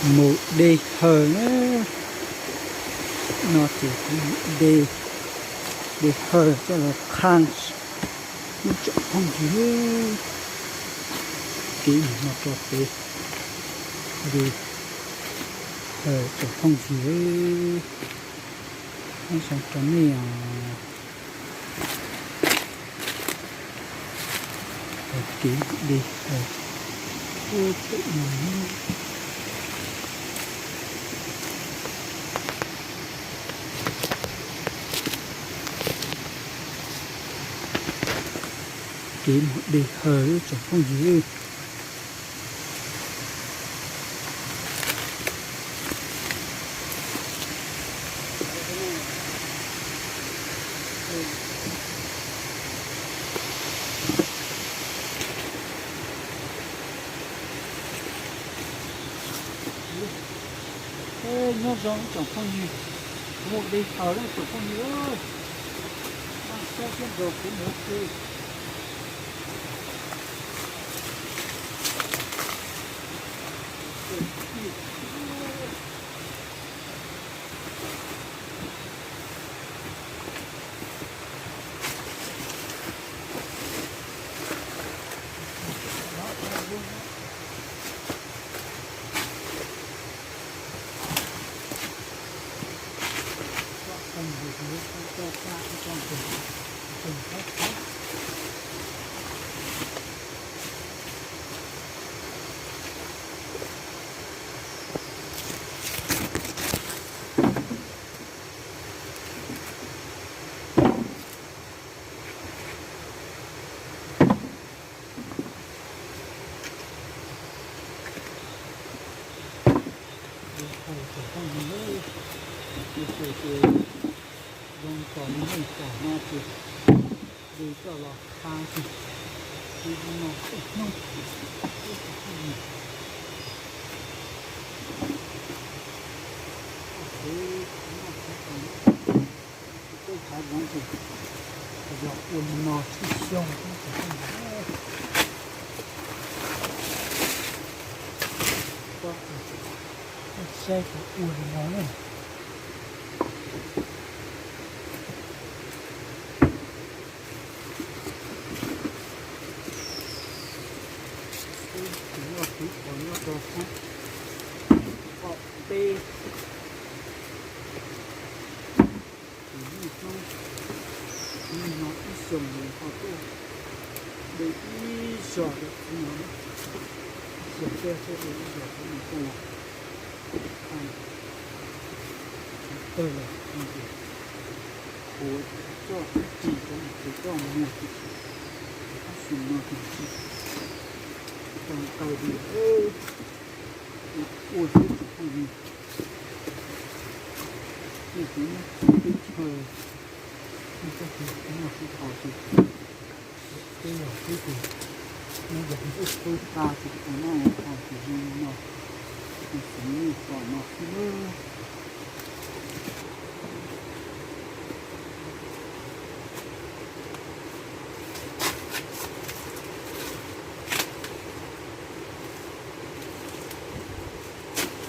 Mus de haws na, no ces kuv de, de haws coj los qha ib tsoom phooj ywg. Kev mus no rau pem de haws tsoom phooj ywg, xyov rau nej os. Kev de haws, kev mus de haws tsoom phooj ywg. Nyob zoo ib tsoom phooj ywg, kuv mus de haws lawm tsoom phooj ywg, noj sab thiab nrog kuv mus ua ke. Tsoom phooj ywg, tus ces zoo tom li neej tom no ces de coj los qha ces de li no tej hnub, ib tsoom phooj ywg. Ces noj tsis tau, tej chav zoov ces yog ua li no tib xyoo ib tsoom phooj ywg. Saib kuv ua li no na. Kuv noj kuv qos nyob rau hnub peb, kuv niaj hnub, kuv niaj no ib xyoos mus ho tuaj de ib zos rau kuv no, ib xyoos tuaj tuaj de ib zos kuv no coj los qha tawg los no ces kuv coj ib ris cov no ces coj mus muag ces tab sis no ces tsis tau nqaij li. Ua xwb tsoom phooj ywg, nej kuv nyob teb chaws, nej txoj kev noj sib haus ces teb yog xwb ces nyob yog ntxwj tub qa ces tau noj ua hauj ces zoo li no, xeev nej tom no xwb nawb.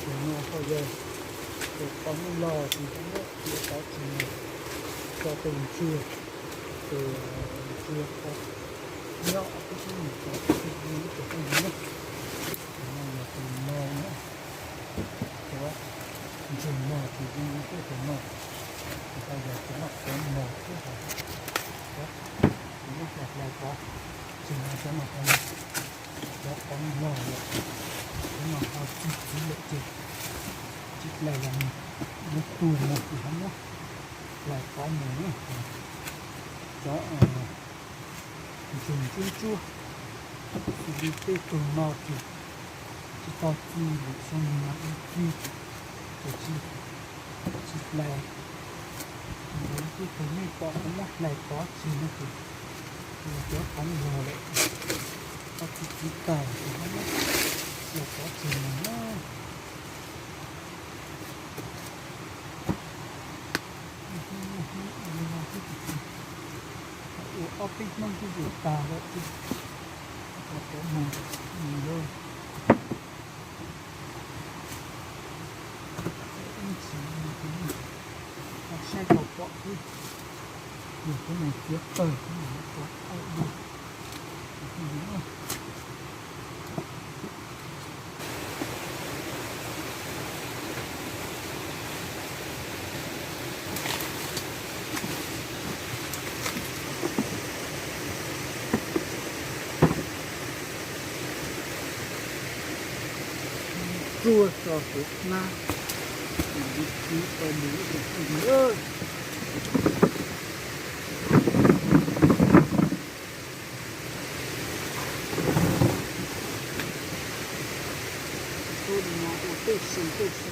Tus no ho yog tus qhov muaj log tus muab ua tov tsis los tso tus ntsuag, tus ntsuag qhov nyob tib tug mus tov tib tug mus ib tug phooj ywg na. Tus no yog tus no na, cov ntsuag mog ces zoo li tej tus no, tus no yog tus noj qhov mog thiab hos cov tus noj hlais hlais pov tseg no, cov no ho cov qhov log lawm, cov no ho txi txiv lawm ces tsis hlais los mus, muab tu mus ces ho muab hlais pov mus na. Cov ntsuag ntsuab ntsuab xws li tej tug no ces tsis tau txi lawm, xyoo no ib txi ces tsis, tsis hlais. Yog tej tug nej pom kuv muab hlais pov tseg no ces yog cov qhov log lawm, ho txi txiv tag ces ho muab hlais pov tseg no na. Ua ob peb hnub twb yuav tag lawm ces rov mus mus lawm. Yog koj mus txiav taws, koj mus ua tau dua. Tsuag tso suav hnab, tau mus ib tsoom phooj ywg. Ua tej su tej su.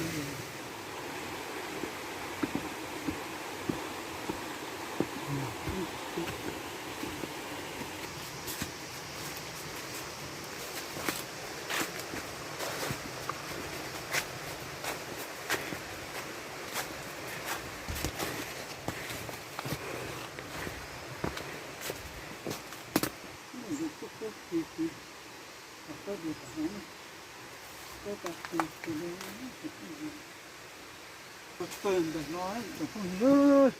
Tawg ntawm no tsoom phooj ywg.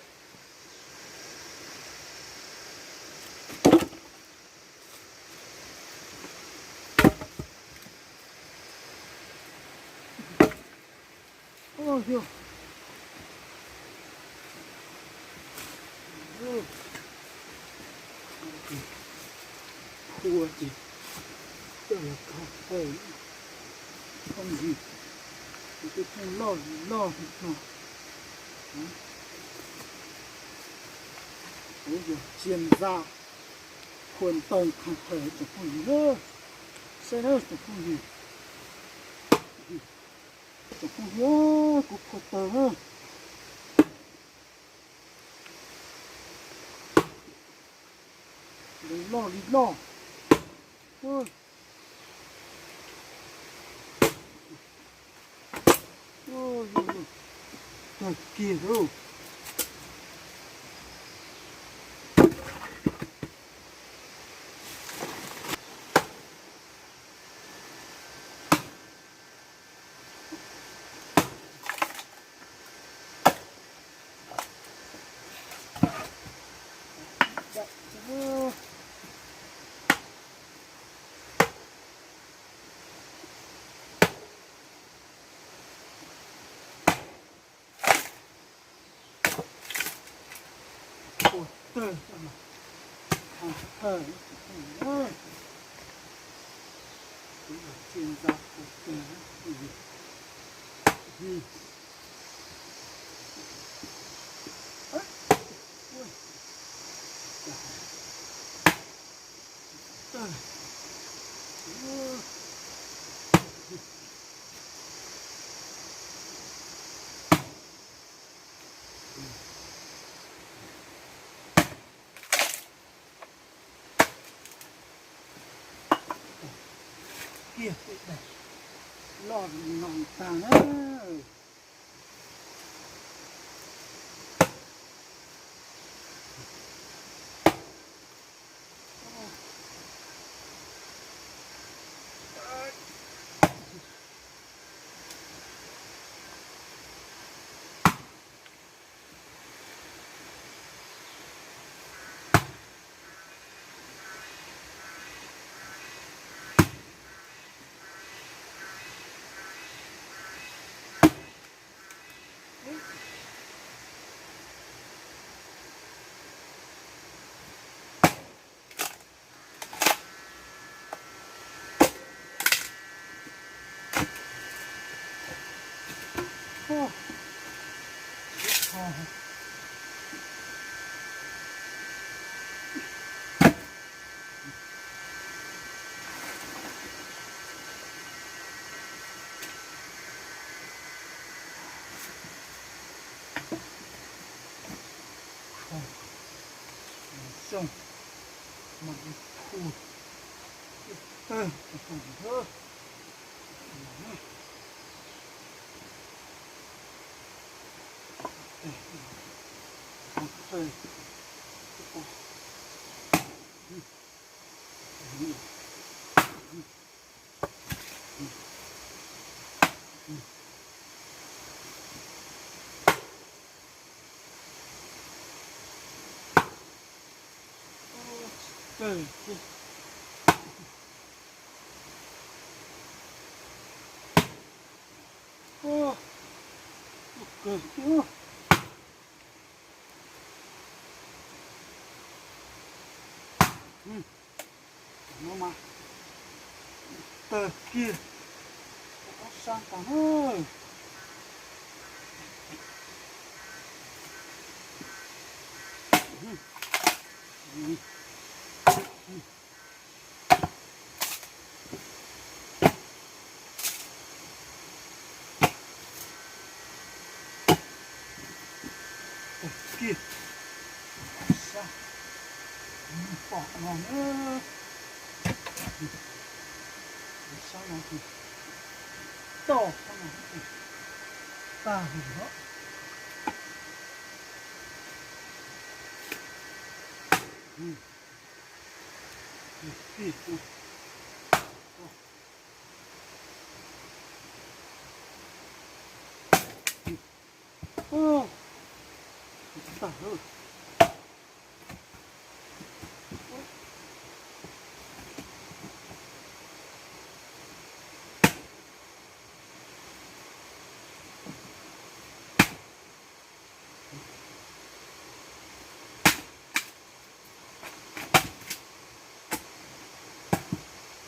Phua ces coj los kho taw phooj ywg, tus twb pheej loj loj no. Kuv yog tsia ntxa phua ntoo kho taw tsoom phooj ywg, saib na tsoom phooj ywg. Tsoom phooj ywg, kuv phua taw na. Loj li loj. Tag kiag lauj. Ua tawg, ha ha, kuv yog tsia ntxa ua tawg. Kiag tej daim loj no tag na. Xyoo mas ib khu ib tawg tsoom phooj ywg. Ua, ua kawg kiag. No mas tawg kiag, ob sab tag na. Kiag sab, pom no na. Sab no ces toj sab no ces tag li os. Kiag. Tag lawm.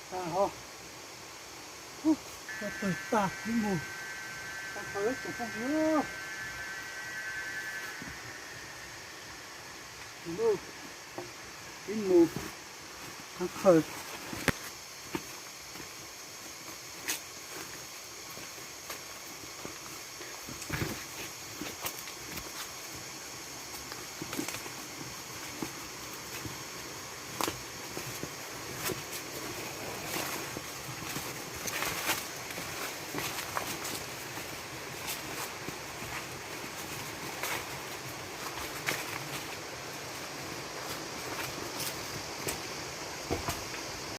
Tag ho. Ub, tau tawg tag ib mus. Tau tawg ib tsoom phooj ywg. Ib mus, khav khaws.